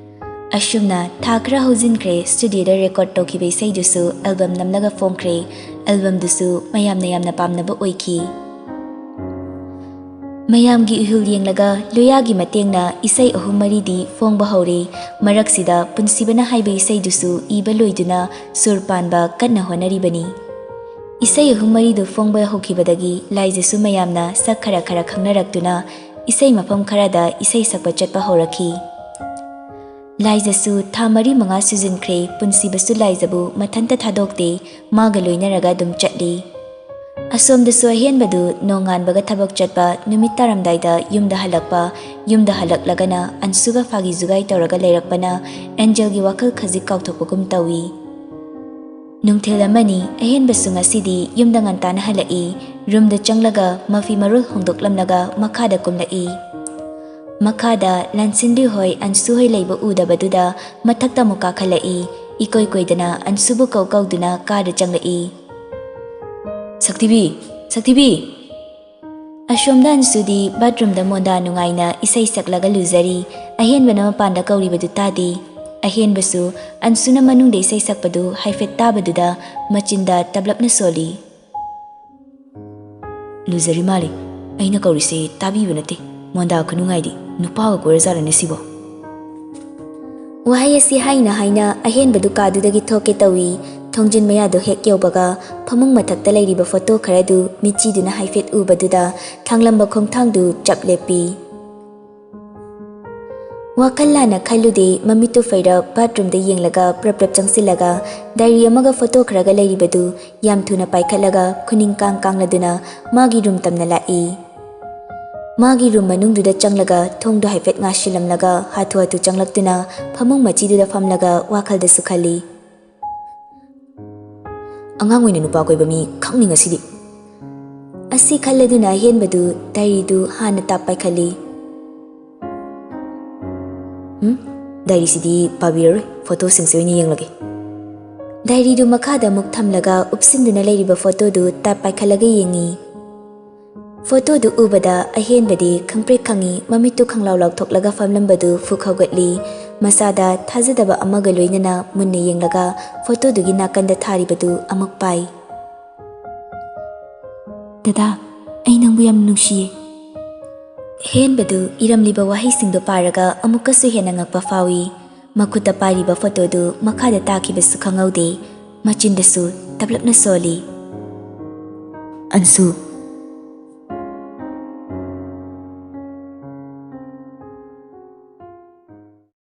ꯑꯁꯨꯝꯅ ꯊꯥ ꯈꯔ ꯍꯧꯖꯤꯟꯈ꯭ꯔꯦ꯫ ꯁ꯭ꯇꯨꯗꯤꯑꯣꯗ ꯔꯦꯀꯣꯔꯗ ꯇꯧꯈꯤꯕ ꯏꯁꯩꯗꯨꯁꯨ ꯑꯦꯜꯕꯝ ꯅꯝꯂꯒ ꯐꯣꯡꯈ꯭ꯔꯦ꯫ ꯑꯦꯜꯕꯝꯗꯨꯁꯨ ꯃꯌꯥꯝꯅ ꯌꯥꯝꯅ ꯄꯥꯝꯅꯕ ꯑꯣꯏꯈꯤ꯫ ꯃꯌꯥꯝꯒꯤ ꯏꯍꯨꯜ ꯌꯦꯡꯂꯒ ꯂꯣꯌꯥꯒꯤ ꯃꯇꯦꯡꯅ ꯏꯁꯩ ꯑꯍꯨꯝ ꯃꯔꯤꯗꯤ ꯐꯣꯡꯕ ꯍꯧꯔꯦ꯫ ꯃꯔꯛꯁꯤꯗ ꯄꯨꯟꯁꯤꯕꯅ ꯍꯥꯏꯕ ꯏꯁꯩꯗꯨꯁꯨ ꯏꯕ ꯂꯣꯏꯗꯨꯅ ꯁꯨꯔ ꯄꯥꯟꯕ ꯀꯟꯅ ꯍꯣꯠꯅꯔꯤꯕꯅꯤ꯫ ꯏꯁꯩ ꯑꯍꯨꯝ ꯃꯔꯤꯗꯨ ꯐꯣꯡꯕ ꯍꯧꯈꯤꯕꯗꯒꯤ ꯂꯥꯏꯖꯁꯨ ꯃꯌꯥꯝꯅ ꯁꯛ ꯈꯔ ꯈꯔ ꯈꯪꯅꯔꯛꯇꯨꯅ ꯏꯁꯩ ꯃꯐꯝ ꯈꯔꯗ ꯏꯁꯩ ꯁꯛꯄ ꯆꯠꯄ ꯍꯧꯔꯛꯈꯤ꯫ ꯂꯥꯏꯖꯁꯨ ꯊꯥ ꯃꯔꯤ ꯃꯉꯥ ꯁꯨꯖꯤꯟꯈ꯭ꯔꯦ꯫ ꯄꯨꯟꯁꯤꯕꯁꯨ ꯂꯥꯏꯖꯕꯨ ꯃꯊꯟꯇ ꯊꯥꯗꯣꯛꯇꯦ, ꯃꯥꯒ ꯂꯣꯏꯅꯔꯒ ꯑꯗꯨꯝ ꯆꯠꯂꯤ꯫ ꯑꯁꯣꯝꯗꯁꯨ ꯑꯍꯦꯟꯕꯗꯨ ꯅꯣꯡꯉꯥꯟꯕꯒ ꯊꯕꯛ ꯆꯠꯄ, ꯅꯨꯃꯤꯠ ꯇꯥꯔꯝꯗꯥꯏꯗ ꯌꯨꯝꯗ ꯍꯜꯂꯛꯄ, ꯌꯨꯝꯗ ꯍꯜꯂꯛꯂꯒꯅ ꯑꯟꯁꯨꯒ ꯐꯥꯒꯤ ꯖꯨꯒꯥꯏ ꯇꯧꯔꯒ ꯂꯩꯔꯛꯄꯅ ꯑꯦꯟꯖꯦꯜꯒꯤ ꯋꯥꯈꯜ ꯈꯖꯤꯛ ꯀꯥꯎꯊꯣꯛꯄꯒꯨꯝ ꯇꯧꯏ꯫ ꯅꯨꯡꯊꯤꯜ ꯑꯃꯅꯤ꯫ ꯑꯍꯦꯟꯕꯁꯨ ꯉꯁꯤꯗꯤ ꯌꯨꯝꯗ ꯉꯟꯇꯥꯅ ꯍꯜꯂꯛꯏ꯫ ꯔꯨꯝꯗ ꯆꯪꯂꯒ ꯃꯐꯤ ꯃꯔꯣꯜ ꯍꯣꯡꯗꯣꯛꯂꯝꯂꯒ ꯃꯈꯥꯗ ꯀꯨꯝꯂꯛꯏ꯫ ꯃꯈꯥꯗ ꯂꯥꯟꯁꯤꯟꯕꯤ ꯍꯣꯏ ꯑꯟꯁꯨ ꯍꯣꯏ ꯂꯩꯕ ꯎꯗꯕꯗꯨꯗ ꯃꯊꯛꯇ ꯑꯃꯨꯛ ꯀꯥꯈꯠꯂꯛꯏ꯫ ꯏꯀꯣꯏ ꯀꯣꯏꯗꯅ ꯑꯟꯁꯨꯕꯨ ꯀꯧ ꯀꯧꯗꯨꯅ ꯀꯥꯗ ꯆꯪꯂꯛꯏ꯫ "ꯁꯛꯇꯤꯕꯤ! ꯁꯛꯇꯤꯕꯤ!" ꯑꯁꯣꯝꯗ ꯑꯟꯁꯨꯗꯤ ꯕꯥꯠꯔꯨꯝꯗ ꯃꯣꯟꯗꯥ ꯅꯨꯡꯉꯥꯏꯅ ꯏꯁꯩ ꯁꯛꯂꯒ ꯂꯨꯖꯔꯤ꯫ ꯑꯍꯦꯟꯕꯅ ꯃꯄꯥꯟꯗ ꯀꯧꯔꯤꯕꯗꯨ ꯇꯥꯗꯦ꯫ ꯑꯍꯦꯟꯕꯁꯨ ꯑꯟꯁꯨꯅ ꯃꯅꯨꯡꯗ ꯏꯁꯩ ꯁꯛꯄꯗꯨ ꯍꯥꯏꯐꯦꯠ ꯇꯥꯕꯗꯨꯗ ꯃꯆꯤꯟꯗ ꯇꯞꯂꯞꯅ ꯁꯣꯜꯂꯤ꯫ "ꯂꯨꯖꯔꯤ ꯃꯥꯜꯂꯤ꯫ ꯑꯩꯅ ꯀꯧꯔꯤꯁꯦ ꯇꯥꯕꯤꯕ ꯅꯠꯇꯦ꯫ ꯃꯣꯟꯗꯥ ꯈꯨꯅꯨꯡꯉꯥꯏꯗꯤ꯫ ꯅꯨꯄꯥꯒ ꯀꯣꯏꯔꯖꯥꯠꯂꯅꯦ ꯁꯤꯕꯣ?" ꯋꯥꯍꯩ ꯑꯁꯤ ꯍꯥꯏꯅ ꯍꯥꯏꯅ ꯑꯍꯦꯟꯕꯗꯨ ꯀꯥꯗꯨꯗꯒꯤ ꯊꯣꯛꯀꯦ ꯇꯧꯏ꯫ ꯊꯣꯡꯖꯤꯟ ꯃꯌꯥꯗꯨ ꯍꯦꯛ ꯌꯧꯕꯒ ꯐꯃꯨꯡ ꯃꯊꯛꯇ ꯂꯩꯔꯤꯕ ꯐꯣꯇꯣ ꯈꯔꯗꯨ ꯃꯤꯠꯆꯤꯗꯨꯅ ꯍꯥꯏꯐꯦꯠ ꯎꯕꯗꯨꯗ ꯊꯥꯡꯂꯝꯕ ꯈꯣꯡꯊꯥꯡꯗꯨ ꯆꯞ ꯂꯦꯞꯄꯤ꯫ ꯋꯥꯈꯜ ꯂꯥꯟꯅ ꯈꯜꯂꯨꯗꯦ, ꯃꯃꯤꯠꯇꯨ ꯐꯩꯔꯞ ꯕꯥꯠꯔꯨꯝꯗ ꯌꯦꯡꯂꯒ ꯄ꯭ꯔꯞ ꯄ꯭ꯔꯞ ꯆꯪꯁꯤꯜꯂꯒ ꯗꯥꯏꯔꯤ ꯑꯃꯒ ꯐꯣꯇꯣ ꯈꯔꯒ ꯂꯩꯔꯤꯕꯗꯨ ꯌꯥꯝ ꯊꯨꯅ ꯄꯥꯏꯈꯠꯂꯒ ꯈꯨꯅꯤꯡ ꯀꯥꯡ ꯀꯥꯡꯂꯗꯨꯅ ꯃꯥꯒꯤ ꯔꯨꯝ ꯇꯝꯅ ꯂꯥꯛꯏ꯫ ꯃꯥꯒꯤ ꯔꯨꯝ ꯃꯅꯨꯡꯗꯨꯗ ꯆꯪꯂꯒ ꯊꯣꯡꯗꯨ ꯍꯥꯏꯐꯦꯠ ꯉꯥꯁꯤꯜꯂꯝꯂꯒ ꯍꯥꯊꯨ ꯍꯥꯊꯨ ꯆꯪꯂꯛꯇꯨꯅ ꯐꯃꯨꯡ ꯃꯆꯤꯗꯨꯗ ꯐꯝꯂꯒ ꯋꯥꯈꯜꯗꯁꯨ ꯈꯜꯂꯤ꯫ "ꯑꯉꯥꯡ ꯑꯣꯏꯅ ꯅꯨꯄꯥ ꯀꯣꯏꯕ ꯃꯤ ꯈꯪꯅꯤ ꯉꯁꯤꯗꯤ"꯫ ꯑꯁꯤ ꯈꯜꯂꯗꯨꯅ ꯑꯍꯦꯟꯕꯗꯨ ꯗꯥꯏꯔꯤꯗꯨ ꯍꯥꯟꯅ ꯇꯥꯞ ꯄꯥꯏꯈꯠꯂꯤ꯫ "ꯎꯝ, ꯗꯥꯏꯔꯤꯁꯤꯗꯤ ꯄꯥꯕꯤꯔꯔꯣꯏ, ꯐꯣꯇꯣꯁꯤꯡꯁꯦ ꯑꯣꯏꯅ ꯌꯦꯡꯂꯒꯦ"꯫ ꯗꯥꯏꯔꯤꯗꯨ ꯃꯈꯥꯗ ꯑꯃꯨꯛ ꯊꯝꯂꯒ ꯎꯞꯁꯤꯟꯗꯨꯅ ꯂꯩꯔꯤꯕ ꯐꯣꯇꯣꯗꯨ ꯇꯥꯞ ꯄꯥꯏꯈꯠꯂꯒ ꯌꯦꯡꯉꯤ꯫ ꯐꯣꯇꯣꯗꯨ ꯎꯕꯗ ꯑꯍꯦꯟꯕꯗꯤ ꯈꯪꯄ꯭ꯔꯦꯛ ꯈꯪꯉꯤ, ꯃꯃꯤꯠꯇꯨ ꯈꯪꯂꯥꯎ ꯂꯥꯎꯊꯣꯛꯂꯒ ꯐꯝꯂꯝꯕꯗꯨ ꯐꯨꯛ ꯍꯧꯒꯠꯂꯤ꯫ ꯃꯁꯥꯗ ꯊꯥꯖꯗꯕ ꯑꯃꯒ ꯂꯣꯏꯅꯅ ꯃꯨꯟꯅ ꯌꯦꯡꯂꯒ ꯐꯣꯇꯣꯗꯨꯒꯤ ꯅꯥꯀꯟꯗ ꯊꯥꯔꯤꯕꯗꯨ ꯑꯃꯨꯛ ꯄꯥꯏ꯫ "ꯗꯗꯥ, ꯑꯩ ꯅꯪꯕꯨ ꯌꯥꯝ ꯅꯨꯡꯁꯤꯌꯦ"꯫ ꯑꯍꯦꯟꯕꯗꯨ ꯏꯔꯝꯂꯤꯕ ꯋꯥꯍꯩꯁꯤꯡꯗꯨ ꯄꯥꯔꯒ ꯑꯃꯨꯛꯀꯁꯨ ꯍꯦꯟꯅ ꯉꯛꯄ ꯐꯥꯎꯏ꯫ ꯃꯈꯨꯠꯇ ꯄꯥꯏꯔꯤꯕ ꯐꯣꯇꯣꯗꯨ ꯃꯈꯥꯗ ꯇꯥꯈꯤꯕꯁꯨ ꯈꯪꯍꯧꯗꯦ꯫ ꯃꯆꯤꯟꯗꯁꯨ ꯇꯞꯂꯞꯅ ꯁꯣꯜꯂꯤ꯫ "ꯑꯟꯁꯨ,